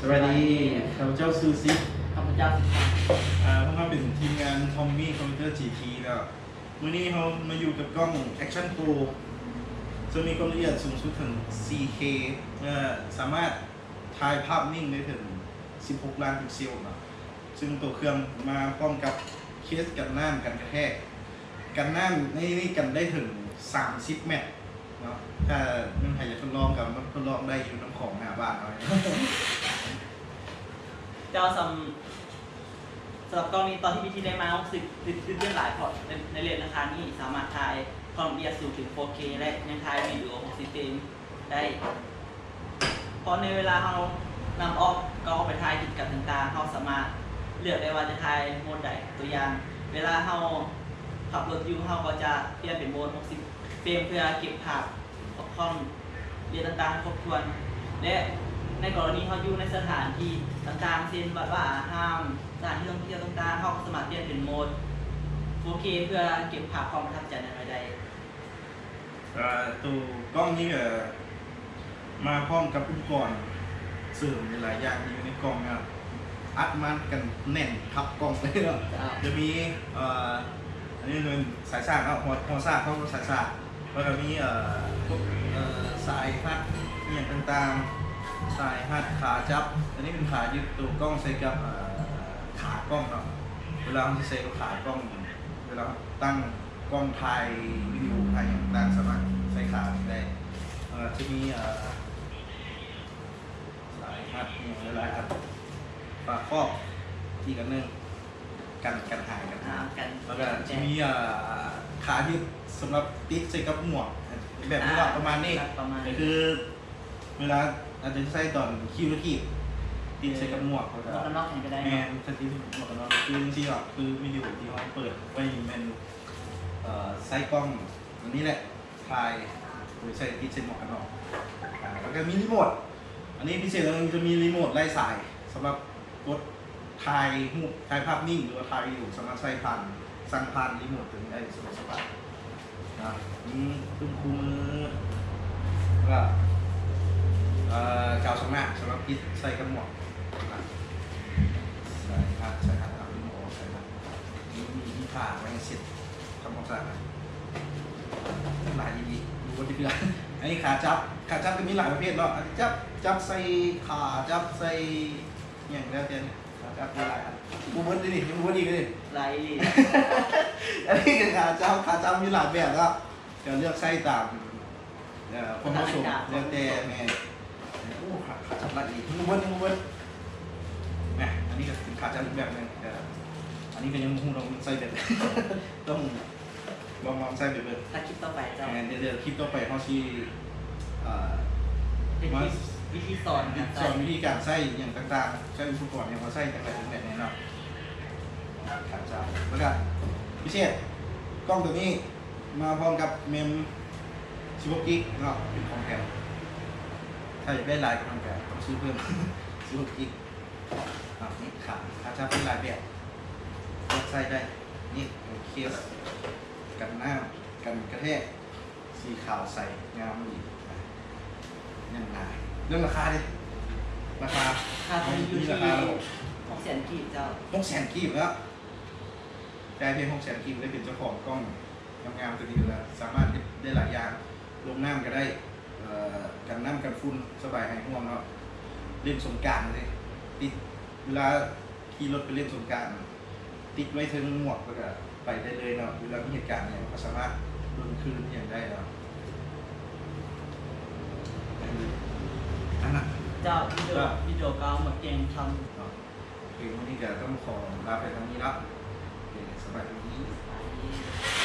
ສະບາຍດີ ຂ້າພະເຈົ້າຊື່ຊິດ ຂ້າພະເຈົ້າສິດສັກ ອ່າ ພວກເຮົາເປັນທີມງານ Tommy Computer ຈີທີ ເນາະ. ມື້ນີ້ເຮົາມາຢູ່ກັບກ້ອງ Action Pro ເຊິ່ງມີຄວາມລະອຽດສູງສຸດເຖິງ ສີ່ເຄ ເອີ ສາມາດຖ່າຍພາບນິ້ງໄດ້ເຖິງ ສິບຫົກລ້ານພິກເຊວເນາະ. ເຊິ່ງໂຕເຄື່ອງມາພ້ອມກັບເຄສກັນນ້ຳ ກັນກະແທກ ກັນນ້ຳໃນນີ້ກັນໄດ້ເຖິງ ສາມສິບແມັດເນາະ. ຖ້າແມ່ນໃຜຢາກທົດລອງກໍມາທົດລອງໄດ້ຢູ່ນ້ຳຂອງໜ້າບ້ານເຮົາ. ເຈົ້າ ສຳ ສຳລັບກ້ອງນີ້ ຕອນທີ່ ບີທີ ໄດ້ມາ ຮູ້ສຶກຕື່ນເຕັ້ນຫຼາຍ ເພາະໃນ ໃນເລນລາຄານີ້ ສາມາດຖ່າຍຄວາມລະອຽດສູງເຖິງ ໂຟເຄ ແລະ ຍັງຖ່າຍວິດີໂອ ຫົກສິບເຟຣມ ໄດ້ ເພາະໃນເວລາເຮົານຳອອກ ກໍເອົາໄປຖ່າຍກິດກຳຕ່າງໆ ເຮົາສາມາດເລືອກໄດ້ວ່າຈະຖ່າຍໂໝດໃດ. ຕົວຢ່າງ ເວລາເຮົາຂັບລົດຢູ່ ເຮົາກໍຈະປ່ຽນເປັນໂໝດ ຫົກສິບເຟຣມ ເພື່ອເກັບພາບ ຄວາມລະອຽດຕ່າງໆ ໃຫ້ຄົບຖ້ວນ ແລະ ໃນກໍລະນີເຮົາຢູ່ໃນສະຖານທີ່ຕ່າງໆ ເຊັ່ນ ວັດວາອາຮາມ ສະຖານທີ່ທ່ອງທ່ຽວຕ່າງໆ ເຮົາກໍສາມາດປ່ຽນເປັນໂໝດ ໂຟເຄ ເພື່ອເກັບພາບຄວາມປະທັບໃຈນັ້ນໄວ້ໄດ້. ເອີ ໂຕກ້ອງນີ້ກໍມາພ້ອມກັບອຸປະກອນເສີມຫຼາຍໆຢ່າງທີ່ຢູ່ໃນກ້ອງເນາະ ອັດມາກັນແໜ້ນທັບກ້ອງເລີຍເນາະ. ຈະມີ ເອີ ອັນນີ້ເປັນສາຍສາກເນາະ ຫົວ ຫົວສາກ ເຮົາສາຍສາກ ແລ້ວກໍມີ ເອີ ພວກ ເອີ ສາຍຮັດອີ່ຫຍັງຕ່າງໆ ສາຍຮັດ ຂາຈັບ. ອັນນີ້ເປັນຂາຍຶດໂຕກ້ອງໃສ່ກັບ ເອີ ຂາກ້ອງເນາະ. ເວລາເຮົາຊິໃສ່ກັບຂາກ້ອງ ເວລາເຮົາຕັ້ງ ກ້ອງຖ່າຍວິດີໂອ ຖ່າຍຫຍັງຕ່າງໆ ສາມາດໃສ່ຂານີ້ໄດ້. ເອີ ຈະມີ ເອີ ສາຍຮັດອີ່ຫຍັງຫຼາຍໆອັນ ຝາຄອບອີກອັນໜຶ່ງ ກັນ ກັນຫາຍ ກັນຫາຍ ອ່າ ກັນ ແລ້ວກໍຈະມີ ເອີ ຂາຍຶດສຳລັບຕິດໃສ່ກັບໝວກ ແບບນີ້ເນາະ ອ່າ ປະມານນີ້ ປະມານນີ້ ກໍຄື ເວລາອາດຈະໃຊ້ຕອນຂີ່ລົດຖີບ ຕິດໃສ່ກັບໝວກ ເອີ ແລ້ວກໍ ໝວກກັນນັອກນີ້ກໍໄດ້ເນາະ. ແມ່ນ ຄັນຕິດໝວກກັນນັອກຄືຈັ່ງຊີ້ເນາະ ຄືວິດີໂອທີ່ເຮົາເປີດໄວ້ນີ້ແມ່ນ ເອີ ໃຊ້ກ້ອງອັນນີ້ແຫຼະ ຖ່າຍໂດຍໃຊ້ ຕິດໃສ່ໝວກກັນນັອກ ອ່າ ແລ້ວກໍມີຣີໂມດ. ອັນນີ້ພິເສດ ຈະມີຣີໂມດໄລ່ສາຍ ສຳລັບກົດ ຖ່າຍຮູບ ຖ່າຍພາບນິ້ງ ຫຼືວ່າຖ່າຍວິດີໂອ ສາມາດໃຊ້ຜ່ານ ສັ່ງຜ່ານຣີໂມດຕົວນີ້ໄດ້ສະດວກສະບາຍນະ. ມີຕຸ້ມຄູ່ມື ແລ້ວກໍ ເອີ ກາວສ່ອງໜ້າ ສຳລັບຕິດໃສ່ກັບໝວກນະ. ໃສ່ ໃສ່ ໃສ່ ເອົາດຶງອອກ ໃສ່ ມີ ມີຜ້າໄວ້ໃຫ້ເຊັດ ທຳຄວາມສະອາດ ຫຼາຍອີ່ຫຼີ ບໍ່ເທື່ອ. ອັນນີ້ຂາຈັບ ຂາຈັບກໍມີຫຼາຍປະເພດເນາະ ອັນນີ້ຈັບ ຈັບໃສ່ຂາ ຈັບໃສ່ ຫຍັງແລ້ວແຕ່ນີ້ ຂາຈັບມີຫຼາຍອັນ ບໍ່ເບິດເດ້ນີ້ ຍັງບໍ່ເບິດອີກເດ້ ຫຼາຍອີ່ຫຼີ. ອັນນີ້ກໍຂາຈັບ ຂາຈັບມີຫຼາຍແບບເນາະ ກໍເລືອກໃຊ້ຕາມ ເອີ ຄວາມເໝາະສົມ ສະຖານະການ ແລ້ວແຕ່ ແມ່ນ. ໂອ້ ຂາ ຂາຈັບຫຼາຍອີ່ຫຼີ ຍັງບໍ່ເບິດ ຍັງບໍ່ເບິດນະ. ອັນນີ້ກໍເປັນຂາຈັບອີກແບບໜຶ່ງ ກໍ ອັນນີ້ກໍຍັງບໍ່ຮູ້ເນາະ ມັນໃຊ້ແບບໃດ ຕ້ອງ ລອງ ລອງໃຊ້ໄປເບິ່ງ ຖ້າຄລິບຕໍ່ໄປເຈົ້າ ແມ່ນ ດຽວ ດຽວຄລິບຕໍ່ໄປເຮົາຊິ ເອີ ເຮັດ ມາ ຄລິບວິທີສອນການໃຊ້ ສອນວິທີການໃຊ້ຫຍັງຕ່າງໆ ໃຊ້ອຸປະກອນຫຍັງ ເຮົາໃຊ້ຈັ່ງໃດຈັ່ງໃດແນ່ເນາະ. ຂາຈັບ ແລ້ວກໍພິເສດ ກ້ອງຕົວນີ້ມາພ້ອມກັບເມມ ສິບຫົກກິກເນາະ ເປັນຂອງແຖມ ຖ້າຢາກໄດ້ຫຼາຍກວ່ານັ້ນກໍຕ້ອງຊື້ເພີ່ມ ສິບຫົກກິກ. ອ່າ ນີ້ຂາ ຂາຈັບມີຫຼາຍແບບ ເລືອກໃຊ້ໄດ້. ນີ້ເປັນເຄສກັນນ້ຳ ກັນກະແທກ ສີຂາວໃສ ງາມດີນະ. ຍັງນາ ເລື່ອງລາຄາເດ ລາຄາ ລາຄາຢູ່ທີ່ ມີລາຄາແລ້ວບໍ່? ຫົກແສນກີບເຈົ້າ ຫົກແສນກີບເນາະ. ຈ່າຍພຽງຫົກແສນກີບ ໄດ້ເປັນເຈົ້າຂອງກ້ອງງາມໆຕົວນີ້ແລ້ວ ສາມາດເຮັດໄດ້ຫຼາຍຢ່າງ ລົງນ້ຳກໍໄດ້ ເອີ ກັນນ້ຳກັນຝຸ່ນ ສະບາຍຫາຍຫ່ວງເນາະ. ຫຼິ້ນສົງການເດ້ ຕິດ ເວລາຂີ່ລົດໄປຫຼິ້ນສົງການ ຕິດໄວ້ເທິງໝວກ ແລ້ວກໍໄປໄດ້ເລີຍເນາະ. ເວລາມີເຫດການຫຍັງ ເຮົາກໍສາມາດເບິ່ງຄືນຫຍັງໄດ້ເນາະ. ອັນນັ້ນ ເຈົ້າ ວິດີໂອ ເຈົ້າ ວິດີໂອກໍເອົາມາແກ່ງທຳເນາະ. ໂອເຄ ມື້ນີ້ກໍຕ້ອງຂໍລາໄປເທົ່ານີ້ເນາະ. ໂອເຄ ສະບາຍດີ.